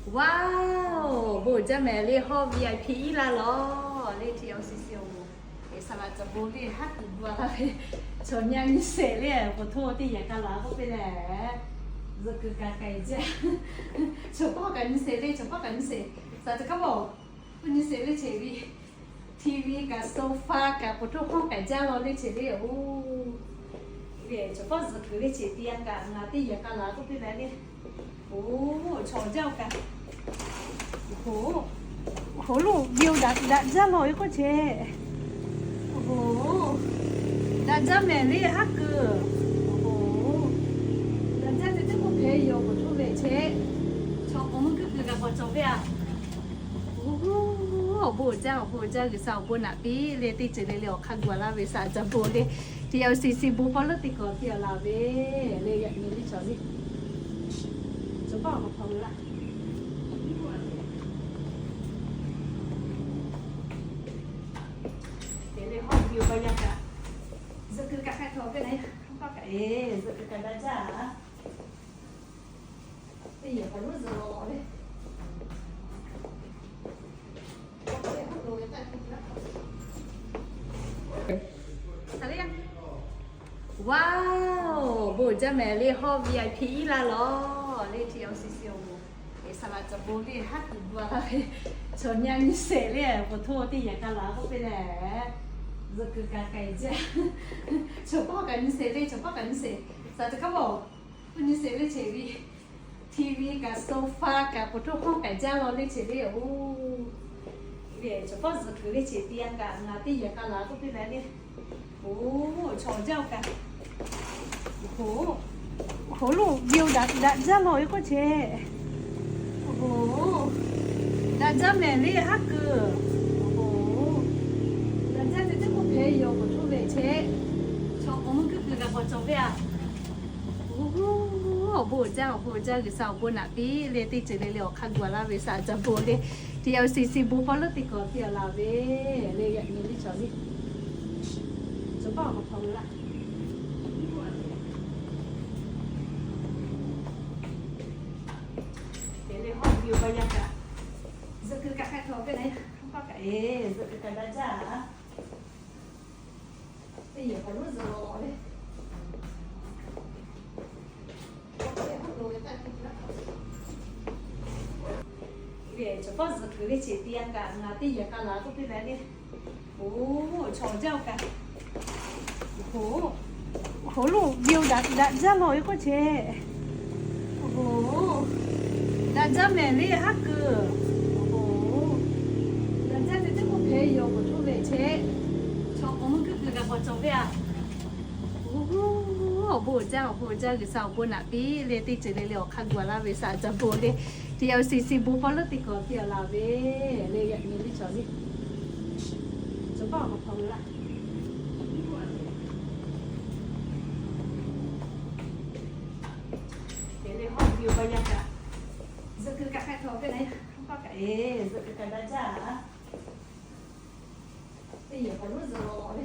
Wow, bon jaˇ mehˍ le, hawˇ V I P iˉ laˇ lawˬ le, T L C C oˬ. Eˬ, saˍ laꞈ caˬ bon le, haˉ kuiˬ gu a laˇ ve, chaw nyi nyi shehˍ le, po htoˇ teˇ yehˬ ka laˬ k'oˆ piˇ leh, zuhꞈ kuiˬ kaꞈ k'ai jaˇ. Chaw pawˆ kaꞈ nyi shehˍ le, chaw pawˆ kaꞈ nyi shehˍ. Saˍ laꞈ caˬ kaˉ mawˬ, nyi shehˍ le, cheˍ ve T V kaꞈ sofa kaꞈ po htoˇ hawˉ k'ai jaˇ lawˬ le, cheˍ le oˬ. Ve chaw pawˆ zuhꞈ kuiˬ le, cheˍ tiꞈ a kaꞈ ngaˬ teˇ yehˬ ka laˬ k'oˆ piˇ leh le. Oˬ, chaw jaˇ oˬ kaꞈ. Oˬ, oˬ, loˬ ve oˬ, daꞈ daꞈ jaˇ lawˬ ve k'oˆ cheˍ. Oˬ, daꞈ jaˇ mehˍ le, haˉ kuiˬ. Oˬ, daꞈ jaˇ ve teˇ k'oˆ hpehꞈ yoˬ, po htoˇ ve cheˍ. Chaw k'awꞈ mvuhˇ kuiˉ kuiˬ kaꞈ k'awꞈ cawˬ ve a. Oˬ, awˬ bon jaˇ, awˬ bon jaˇ, G'uiˬsha awˬ bon naꞈ piˇ le, teˇ ceuˬ le le awˬ hk'aˇ gu a laˇ ve saˍ laꞈ caˬ bon le, T L C C bon hpawˇ leuˉ teˇ kawˬ te a laˬ ve le, yaꞈ nyi le chaw le. Chaw pawˆ awˬ hk'aw lo laˇ. Te le hawˇ ve oˬ, ba yaˇ kaꞈ, zuhꞈ kuiˬ kaꞈ hk'a htaw ve le, hawˉ pawˆ kaꞈ eˬ, zuhꞈ kuiˬ kaꞈ daꞈ jaˇ. Teˇ yehˬ k'awꞈ loˉ zuhꞈ lawˬ le. Wow, bon jaˇ mehˍ le, hawˇ V I P iˉ laˇ lawˬ le, T L C C oˬ. Eˬ, saˍ laꞈ caˬ bon le, haˉ kuiˬ gu a laˇ ve, chaw nyi nyi shehˍ le, po htoˇ teˇ yehˬ ka laˬ k'oˆ piˇ leh, zuhꞈ kuiˬ kaꞈ k'ai jaˇ. Chaw pawˆ kaꞈ nyi shehˍ le, chaw pawˆ kaꞈ nyi shehˍ. Saˍ laꞈ caˬ kaˉ mawˬ, nyi shehˍ le, cheˍ ve T V kaꞈ sofa kaꞈ po htoˇ hawˉ k'ai jaˇ lawˬ le, cheˍ le oˬ. Ve chaw pawˆ zuhꞈ kuiˬ le, cheˍ tiꞈ a kaꞈ ngaˬ teˇ yehˬ ka laˬ k'oˆ piˇ leh le. Oˬ, chaw jaˇ oˬ kaꞈ. Oˬ, loˬ ve oˬ, daꞈ daꞈ jaˇ lawˬ ve k'oˆ cheˍ. Oˬ, daꞈ jaˇ mehˍ le, haˉ kuiˬ. Oˬ, daꞈ jaˇ ve teˇ k'oˆ hpehꞈ yoˬ, po htoˇ ve cheˍ. Chaw k'awꞈ mvuhˇ kuiˉ kuiˬ kaꞈ k'awꞈ cawˬ ve a. Oˬ, awˬ bon jaˇ, awˬ bon jaˇ, G'uiˬsha awˬ bon naꞈ piˇ le, teˇ ceuˬ le le awˬ hk'aˇ gu a laˇ ve saˍ laꞈ caˬ bon le, T L C C bon hpawˇ leuˉ teˇ kawˬ te a laˬ ve le, yaꞈ nyi le chaw le. Chaw pawˆ awˬ hk'aw lo laˇ. Te le hawˇ ve oˬ, ba yaˇ kaꞈ, zuhꞈ kuiˬ kaꞈ hk'a htaw ve le, hawˉ pawˆ kaꞈ eˬ, zuhꞈ kuiˬ kaꞈ daꞈ jaˇ. Teˇ yehˬ k'awꞈ loˉ zuhꞈ lawˬ le. Ve chaw pawˆ zuhꞈ kuiˬ le, cheˍ tiꞈ a kaꞈ ngaˬ teˇ yehˬ ka laˬ k'oˆ piˇ leh le. Oˬ, chaw jaˇ oˬ kaꞈ. Oˬ, loˬ ve oˬ, daꞈ daꞈ jaˇ lawˬ ve k'oˆ cheˍ. Oˬ, daꞈ jaˇ mehˍ le, haˉ kuiˬ. Oˬ, daꞈ jaˇ ve teˇ k'oˆ hpehꞈ yoˬ, po htoˇ ve cheˍ. Chaw k'awꞈ mvuhˇ kuiˉ kuiˬ kaꞈ k'awꞈ cawˬ ve a. Oˬ, awˬ bon jaˇ, awˬ bon jaˇ, G'uiˬsha awˬ bon naꞈ piˇ le, teˇ ceuˬ le le awˬ hk'aˇ gu a laˇ ve saˍ laꞈ caˬ bon le, T L C C bon hpawˇ leuˉ teˇ kawˬ te a laˬ ve le, yaꞈ nyi le chaw le. Chaw pawˆ awˬ hk'aw lo laˇ. Te le hawˇ ve oˬ, ba yaˇ kaꞈ, zuhꞈ kuiˬ kaꞈ hk'a htaw ve le, hawˉ pawˆ kaꞈ eˬ, zuhꞈ kuiˬ kaꞈ daꞈ jaˇ. Teˇ yehˬ k'awꞈ loˉ zuhꞈ lawˬ le.